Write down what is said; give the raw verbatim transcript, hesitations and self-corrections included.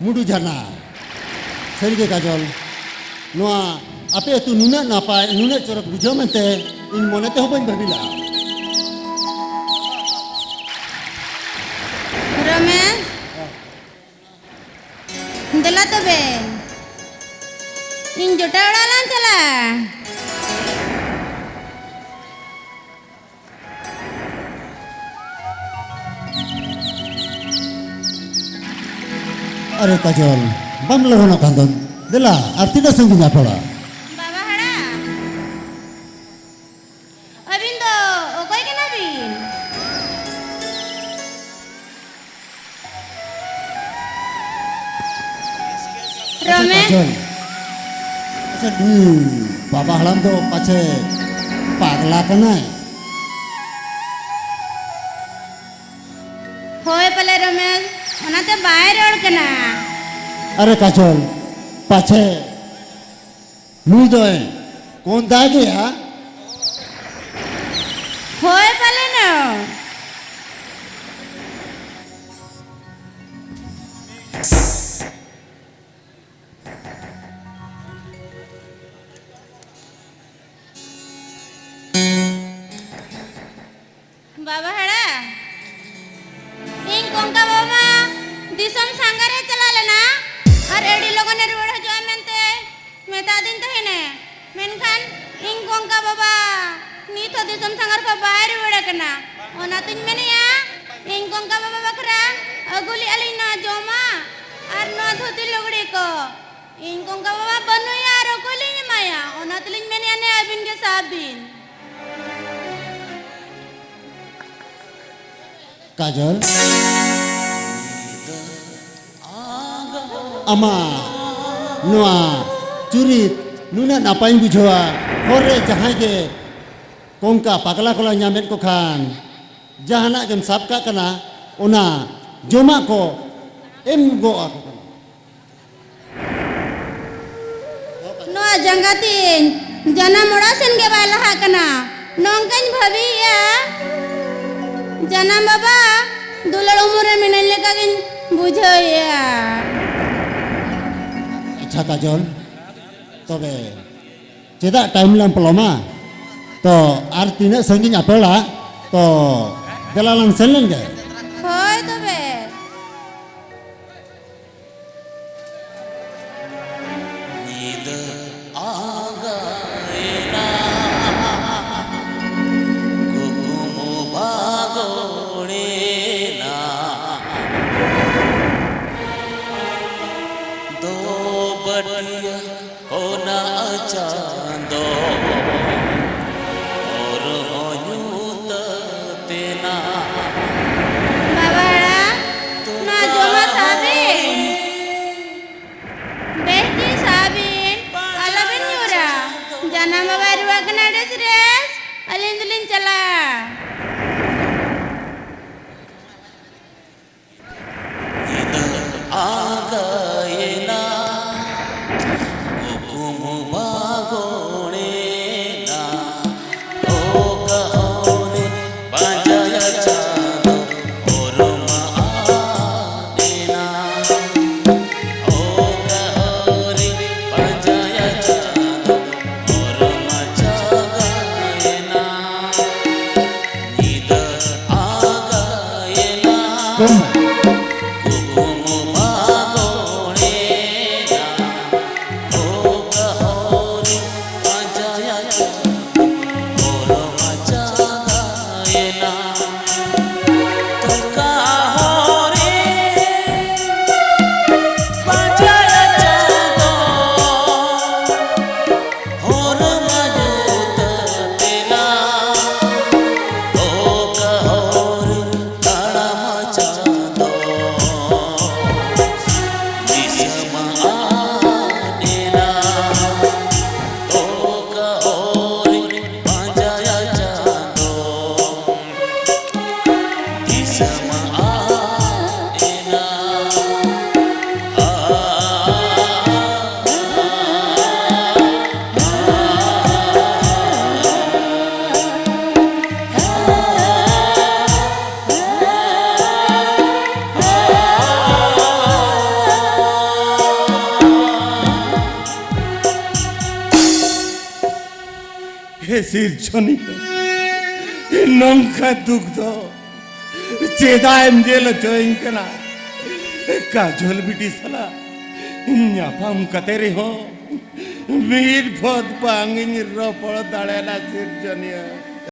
ᱢᱩᱰᱩ ᱡᱷᱟᱨᱱᱟ᱾ ᱥᱟᱹᱨᱤᱜᱮ ᱠᱟᱡᱚᱞ, ᱱᱚᱣᱟ ᱟᱯᱮ ᱟᱹᱛᱩ ᱱᱩᱱᱟᱹᱜ ᱱᱟᱯᱟᱭ, ᱱᱩᱱᱟᱹᱜ ᱪᱚᱨᱚᱠ ᱵᱩᱡᱷᱟᱹᱣ ᱢᱮᱱᱛᱮ ᱤᱧ ᱢᱚᱱᱮ ᱛᱮᱦᱚᱸ ᱵᱟᱹᱧ ᱵᱷᱟᱹᱵᱤ ᱞᱟᱜᱼᱟ᱾ ᱨᱚᱢᱮᱥ, ᱫᱮᱞᱟ ᱛᱚᱵᱮ, ᱤᱧ ᱡᱚᱴᱟᱣ ᱚᱲᱟᱜ ᱞᱟᱝ ᱪᱟᱞᱟᱜᱼᱟ᱾ ᱟᱨᱮ ᱠᱟᱡᱚᱞ, ᱵᱟᱢ ᱞᱚᱜᱚᱱᱚᱜ ᱠᱟᱱ ᱫᱚ᱾ ᱫᱮᱞᱟ, ᱟᱨ ᱛᱤᱱᱟᱹᱜ ᱥᱟᱺᱜᱤᱧ ᱟᱯᱮ ᱚᱲᱟᱜ? ᱵᱟᱵᱟ ᱦᱟᱲᱟᱢ, ᱟᱹᱵᱤᱱ ᱫᱚ ᱚᱠᱚᱭ ᱠᱟᱱᱟ ᱵᱤᱱ? ᱟᱪᱪᱷᱟ, ᱨᱚᱢᱮᱥ᱾ ᱠᱟᱡᱚᱞ᱾ ᱟᱪᱪᱷᱟ, ᱱᱩᱭ ᱵᱟᱵᱟ ᱦᱟᱲᱟᱢ ᱫᱚ ᱯᱟᱪᱷᱮ ᱯᱟᱜᱽᱞᱟ ᱠᱟᱱᱟᱭ? ᱦᱳᱭ ᱯᱟᱞᱮ ᱨᱚᱢᱮᱥ, ᱚᱱᱟᱛᱮ ᱵᱟᱭ ᱨᱚᱲ ᱠᱟᱱᱟ᱾ ᱟᱨᱮ ᱠᱟᱡᱚᱞ, ᱯᱟᱪᱷᱮ ᱱᱩᱭ ᱫᱚᱭ ᱠᱚᱸᱫᱟ ᱜᱮᱭᱟ? ᱦᱳᱭ ᱯᱟᱞᱮᱱᱚᱜ᱾ ᱵᱟᱵᱟ ᱦᱟᱲᱟ, ᱤᱧ ᱠᱚᱝᱠᱟ ᱵᱟᱵᱟ ᱢᱟ ᱫᱤᱥᱚᱢ ᱥᱟᱸᱜᱷᱟᱨᱮ ᱪᱟᱞᱟᱣ ᱞᱮᱱᱟ ᱟᱨ ᱟᱹᱰᱤ ᱞᱚᱜᱚᱱᱮ ᱨᱩᱣᱟᱹᱲ ᱦᱤᱡᱩᱜᱼᱟ ᱢᱮᱱᱛᱮ ᱢᱮᱛᱟᱫᱤᱧ ᱛᱟᱦᱮᱱᱮ᱾ ᱢᱮᱱᱠᱷᱟᱱ ᱤᱧ ᱠᱚᱝᱠᱟ ᱵᱟᱵᱟ ᱱᱤᱛ ᱦᱚᱸ ᱫᱤᱥᱚᱢ ᱥᱟᱸᱜᱷᱟᱨ ᱠᱷᱚᱱ ᱵᱟᱭ ᱨᱩᱣᱟᱹᱲ ᱟᱠᱟᱱᱟ᱾ ᱚᱱᱟᱛᱤᱧ ᱢᱮᱱᱮᱫᱼᱟ, ᱤᱧ ᱠᱚᱝᱠᱟ ᱵᱟᱵᱟ ᱵᱟᱠᱷᱨᱟ ᱟᱹᱜᱩ ᱞᱮᱫᱼᱟ ᱞᱤᱧ ᱱᱚᱣᱟ ᱡᱚᱢᱟᱜ ᱟᱨ ᱱᱚᱣᱟ ᱫᱷᱩᱛᱤ ᱞᱩᱜᱽᱲᱤ ᱠᱚ᱾ ᱤᱧ ᱠᱚᱝᱠᱟ ᱵᱟᱵᱟ ᱵᱟᱹᱱᱩᱭᱟ ᱟᱨ ᱚᱠᱚᱭ ᱞᱤᱧ ᱮᱢᱟᱭᱟ? ᱚᱱᱟ ᱛᱮᱞᱤᱧ ᱢᱮᱱᱮᱫᱼᱟ, ᱱᱮ ᱟᱹᱵᱤᱱ ᱜᱮ ᱥᱟᱵ ᱵᱤᱱ᱾ ᱠᱟᱡᱚᱞ, ᱟᱢᱟᱜ ᱱᱚᱣᱟ ᱪᱩᱨᱤᱛ ᱱᱩᱱᱟᱹᱜ ᱱᱟᱯᱟᱭᱤᱧ ᱵᱩᱡᱷᱟᱹᱣᱟ᱾ ᱦᱚᱨ ᱨᱮ ᱡᱟᱦᱟᱸᱭ ᱜᱮ ᱠᱚᱝᱠᱟ ᱯᱟᱜᱽᱞᱟ ᱠᱚ ᱞᱟᱝ ᱧᱟᱢᱮᱫ ᱠᱚ ᱠᱷᱟᱱ, ᱡᱟᱦᱟᱱᱟᱜ ᱜᱮᱢ ᱥᱟᱵ ᱠᱟᱜ ᱠᱟᱱᱟ, ᱚᱱᱟ ᱡᱚᱢᱟᱜ ᱠᱚ ᱮᱢ ᱜᱚᱜ ᱟᱠᱚ ᱠᱟᱱᱟ᱾ ᱱᱚᱣᱟ ᱡᱟᱸᱜᱟ ᱛᱤᱧ ᱡᱟᱱᱟᱢ ᱚᱲᱟᱜ ᱥᱮᱱ ᱜᱮ ᱵᱟᱭ ᱞᱟᱦᱟᱜ ᱠᱟᱱᱟ᱾ ᱱᱚᱝᱠᱟᱧ ᱵᱷᱟᱹᱵᱤᱭᱮᱫᱼᱟ, ᱡᱟᱱᱟᱢ ᱵᱟᱵᱟ ᱫᱩᱞᱟᱹᱲ ᱩᱢᱩᱞ ᱨᱮ ᱢᱤᱱᱟᱹᱧ ᱞᱮᱠᱟ ᱜᱤᱧ ᱵᱩᱡᱷᱟᱹᱣᱮᱫᱼᱟ᱾ ᱪᱷᱟᱠᱟ ᱡᱚᱞ᱾ ᱛᱚᱵᱮ ᱪᱮᱫᱟᱜ ᱴᱟᱭᱤᱢ ᱞᱟᱝ ᱯᱚᱞᱚᱢᱟ? ᱛᱚ ᱟᱨ ᱛᱤᱱᱟᱹᱜ ᱥᱟᱺᱜᱤᱧ ᱟᱯᱮ ᱚᱲᱟᱜ? ᱛᱚ ᱫᱮᱞᱟ ᱞᱟᱝ ᱥᱮᱱ ᱞᱮᱱ ᱜᱮ᱾ ᱦᱳᱭ ᱛᱚᱵᱮ᱾ ᱧᱤᱫᱟᱹ ᱟᱸᱜᱟᱭᱮᱱᱟ, ᱠᱩᱠᱢᱩ ᱵᱟᱜᱚᱲᱮᱱᱟ, ᱫᱚ ᱵᱟᱹᱴᱤᱭᱟᱹ ᱚᱱᱟ ᱪᱟᱸᱫᱚ ᱦᱚᱨ ᱦᱚᱸ ᱧᱩᱛᱟᱹᱛᱮᱱᱟ᱾ ᱵᱟᱵᱟ ᱦᱟᱲᱟᱢ, ᱱᱚᱣᱟ ᱡᱚᱢᱟᱜ ᱥᱟᱵ ᱵᱤᱱ᱾ ᱵᱮᱥ ᱴᱷᱤᱠ ᱥᱟᱵ ᱵᱤᱱ, ᱟᱞᱚᱵᱤᱱ ᱧᱩᱨᱟ᱾ ᱡᱟᱱᱟᱢ ᱵᱟᱵᱟᱭ ᱨᱩᱣᱟᱹᱜ ᱠᱟᱱᱟ, ᱨᱮᱥ ᱨᱮᱥ᱾ ᱟᱹᱞᱤᱧ ᱫᱚᱞᱤᱧ ᱪᱟᱞᱟᱜᱼᱟ᱾ ᱧᱤᱫᱟᱹ ᱟᱸᱜᱟᱭᱮᱱᱟ, ᱠᱩᱠᱢᱩ ᱵᱟᱜᱚᱲᱮᱱᱟ, ᱚᱠᱟ ᱦᱚᱨᱮ ᱯᱟᱸᱡᱟᱭᱟ ᱪᱟᱸᱫᱚ ᱦᱚᱨ ᱢᱟ ᱟᱫ ᱮᱱᱟ, ᱚᱠᱟ ᱦᱚᱨᱮ ᱯᱟᱸᱡᱟᱭᱟ ᱪᱟᱸᱫᱚ ᱦᱚᱨ ᱢᱟ ᱪᱟᱸᱜᱟᱭᱮᱱᱟ᱾ ᱧᱤᱫᱟᱹ ᱟᱸᱜᱟᱭᱮᱱᱟ, ᱠᱩᱠᱢᱩ ᱵᱟᱜᱚᱲ ᱦᱮ ᱥᱤᱨᱡᱚᱱᱤᱭᱟᱹ, ᱱᱚᱝᱠᱟ ᱫᱩᱠ ᱫᱚ ᱪᱮᱫᱟᱜ ᱮᱢ ᱧᱮᱞ ᱦᱚᱪᱚᱧ ᱠᱟᱱᱟ? ᱠᱟᱡᱚᱞ ᱵᱤᱴᱤ ᱥᱟᱞᱟᱜ ᱧᱟᱯᱟᱢ ᱠᱟᱛᱮ ᱨᱮᱦᱚᱸ ᱢᱤᱫ ᱯᱷᱚᱫ ᱵᱟᱝ ᱤᱧ ᱨᱚᱯᱚᱲ ᱫᱟᱲᱮᱭᱟᱫᱟ ᱥᱤᱨᱡᱚᱱᱤᱭᱟᱹ᱾